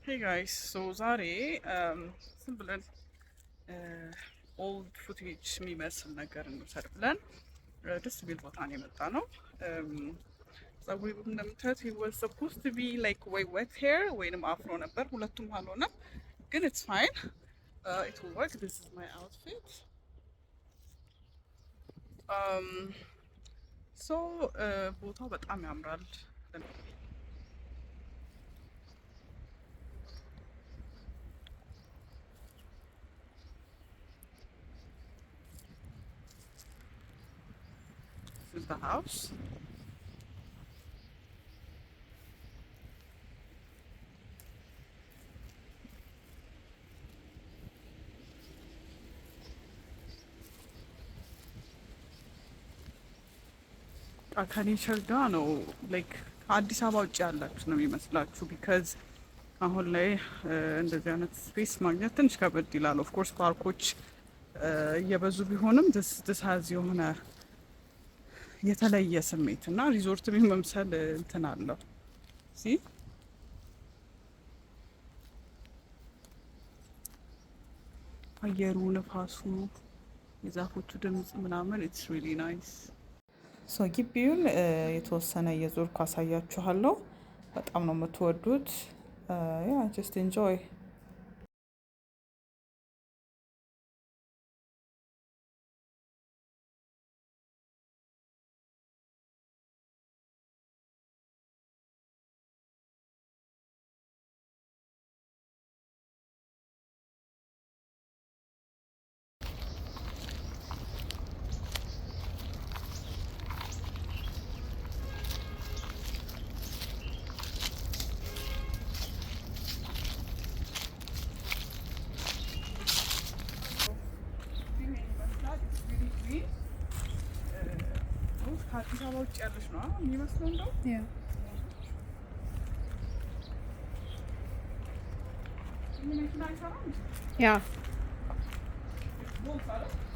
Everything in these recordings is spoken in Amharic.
Hey guys, so ዛሬ ዝም ብለን old footage የሚመስል ነገር እንውሰድ ብለን ደስ የሚል ቦታ ነው የመጣነው። ጸጉሬ እንደምታዩት was supposed to be like ወይ wet hair ወይንም afro ነበር። ሁለቱም አልሆነም፣ ግን it's fine, it will work. This is my outfit. So ቦታው በጣም ያምራል። This is the house. ከ nature ጋር ነው፣ like ከአዲስ አበባ ውጭ ያላችሁ ነው የሚመስላችሁ። Because አሁን ላይ እንደዚህ አይነት space ማግኘት ትንሽ ከበድ ይላል። Of course ፓርኮች እየበዙ ቢሆንም this has የሆነ የተለየ ስሜት እና ሪዞርት የመምሰል እንትን አለው። See, አየሩ፣ ንፋሱ፣ የዛፎቹ ድምጽ ምናምን it's really nice. So ግቢውን የተወሰነ እየዞርኩ አሳያችኋለሁ። በጣም ነው የምትወዱት። Yeah, just enjoy. ይሄን ይመስላል። ከአዲስ አበባ ውጭ ያለች ነው የሚመስለው እንደው። መኪና አይሰራም።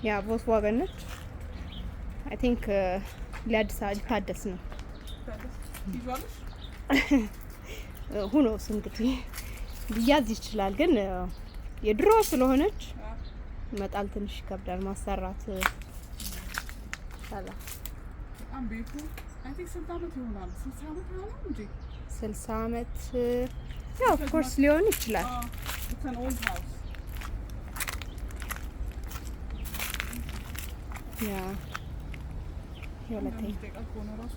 Yeah, ቮልክስዋገን ነች። I think ሊያድስ ሊታደስ ነው። ይዟለሽ። Who knows እንግዲህ ሊያዝ ይችላል፣ ግን የድሮ ስለሆነች መጣል ትንሽ ይከብዳል። ማሰራት ይቻላል። በጣም ቤቱ I think ስንት አመት ይሆናል? 60 አመት ይሆናል እንጂ። 60 አመት ያው of course ሊሆን ይችላል። It's an old house. Yeah, የሁለተኛ ደቂቃ ከሆነ ራሱ።